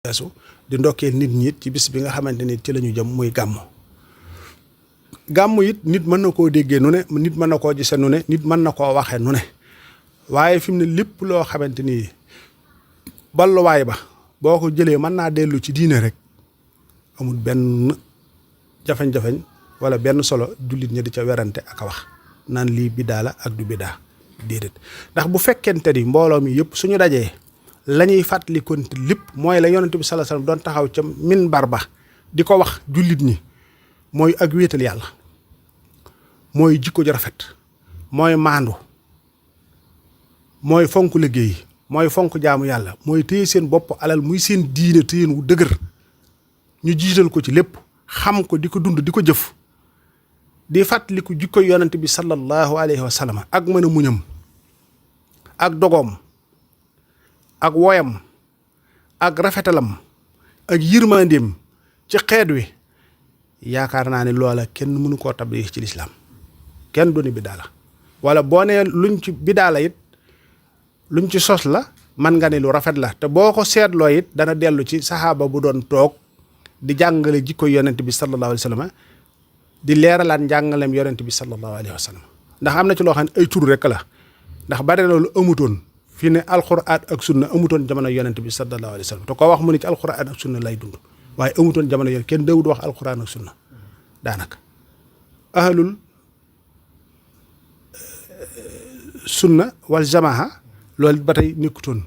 weesu di ndokkee nit ñi ci bis bi nga xamante ni ci la ñu jëm muy gàmmu it nit mën na koo déggee nu ne nit mën na koo gisee nu ne nit mën na koo waxee nu ne waaye fi mu ne lépp loo xamante ni balluwaay ba boo ko jëlee mën naa dellu ci diine rek amul benn jafeñ-jafeñ wala benn solo jullit ñi di ca werante ak a wax naan lii bidaa la ak du bidaa déedéet ndax bu fekkente ni mbooloo mi yëpp suñu dajee la ñuy fàttalikonte lépp mooy la yonent bi sallallahu alayhi wasallam doon taxaw ca minbar ba di ko wax jullit ñi mooy ak wéetal yàlla mooy jikko ju rafet mooy maandu mooy fonk liggéey mooy fonk jaamu yàlla mooy téye seen bopp alal muy seen diine téyeen wu dëgër ñu jiital ko ci lépp xam ko di ko dund di ko jëf di fàttaliku jikko yonent bi sallallahu alayhi wa sallam ak mën a muñam ak dogoom ak woyam ak rafetalam ak yërmandeem ci xeet wi yaakaar naa ne loola kenn mënu koo tabli ci lislaam kenn du ni bidaa la wala boo nee luñ ci bidaa la it luñ ci sos la man nga ne lu rafet la te boo ko seetloo it dana dellu ci saxaaba bu doon toog di jàngale jikko yonent bi sallallahu alayhi wa sallam di leeralaat njàngaleem yonent bi sallallahu alayhi wa sallam ndax am na ci loo xam ne ay tur rek la ndax bari na lu amutoon fii ne alxuraan ak sunna amutoon jamono yonent bi sallallahu alayhi wa sallam te koo wax mu ne ci alxuraan ak sunna lay dund waaye amutoon jamono yonent kenn dawut wax alxuraan ak sunna daanaka ahlul sunna wal jamaa loolu ba tey nekkutoon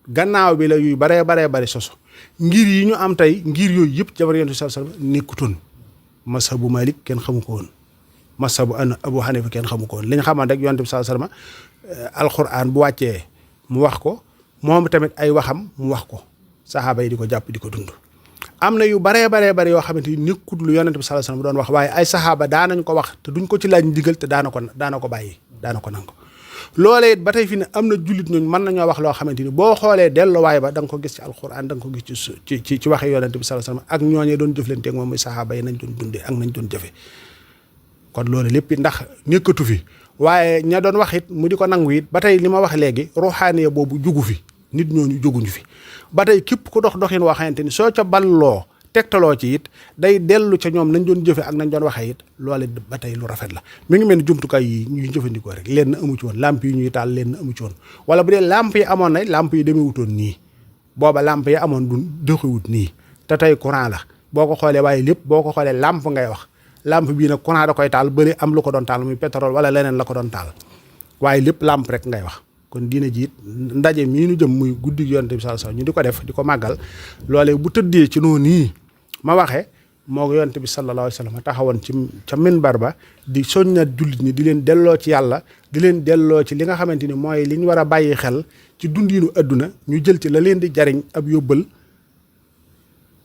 gannaaw bi la yuy baree bari soso ngir yi ñu am tey ngir yooyu yëpp jamono yonent bi sallallahu alayhi wa sallam nekkutoon mashabu Malik kenn xamu ko woon mashabu Abu Hanifa kenn xamu ko woon li ñu xamoon rek yonent bi sallallahu alayhi wa sallam alxuraan bu wàccee mu wax ko moom tamit ay waxam mu wax ko saxaaba yi di ko jàpp di ko dund am na yu baree bari yoo xamante ni nekkut lu yonent bi sallallahu alayhi wa sallam doon wax waaye ay saxaaba daanañ ko wax te duñ ko ci laaj ndigal te daana ko bàyyi daana ko nangu loolee it ba tey fi ne am na jullit ñooñu mën nañoo wax loo xamante ni boo xoolee delluwaay ba da nga ko gis ci alxuraan da nga ko gis ci waxe yonent bi sallallahu alayhi wa sallam ak ñooñee doon jëflanteeg moom muy saxaaba yi nañ doon dundee ak nañ doon jëfe kon loolu lépp ndax nekkatu fi waaye ña doon wax it mu di ko nangu it ba tey li ma wax léegi ruuxaaniya boobu jugu fi nit ñooñu juguñu fi ba tey képp ku doxin woo xamante ni soo ca balloo tegtaloo ci it day dellu ca ñoom nañ doon jëfe ak nañ doon waxee it loole ba tey lu rafet la mi ngi mel ni jumtukaay yi ñuy jëfandikoo rek leen amu ci woon lamp yi ñuy taal leen amu ci woon wala bu dee lamp yi amoon na lamp yi demewutoon nii booba lamp yi amoon du doxiwut nii te tey courant la boo ko xoolee waaye lépp boo ko xoolee lamp ngay wax lampe bii nag courant da koy taal bëri am lu ko doon taal muy pétrole wala leneen la ko doon taal waaye lépp lampe rek ngay wax kon diina jiit ndaje mii nu jëm muy guddi yonent bi sallallahu alayhi wasallam ñu di ko def di ko màggal loolee bu tëddee ci noonu nii ma waxee moo ko yonent bi sallallahu alayhi wasallam taxawoon ci ca minbar ba di soññat jullit ñi di leen delloo ci yàlla di leen delloo ci li nga xamante ni mooy li ñu war a bàyyi xel ci dundiinu adduna ñu jël ci la leen di jariñ ab yóbbal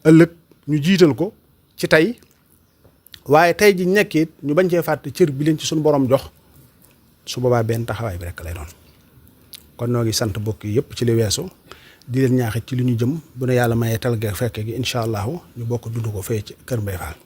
ëllëg ñu jiital ko ci tey waaye tey ji nekkit ñu bañ cee fàtte cër bi leen ci suñu borom jox su boobaa benn taxawaay bi rek lay doon kon noo ngi sant bokk yëpp ci li weesu di leen ñaaxit ci li ñu jëm bu ne yàlla mayee tal ge fekke gi incha allahu ñu bokk dund ko fee ci Kër Mbaye Fall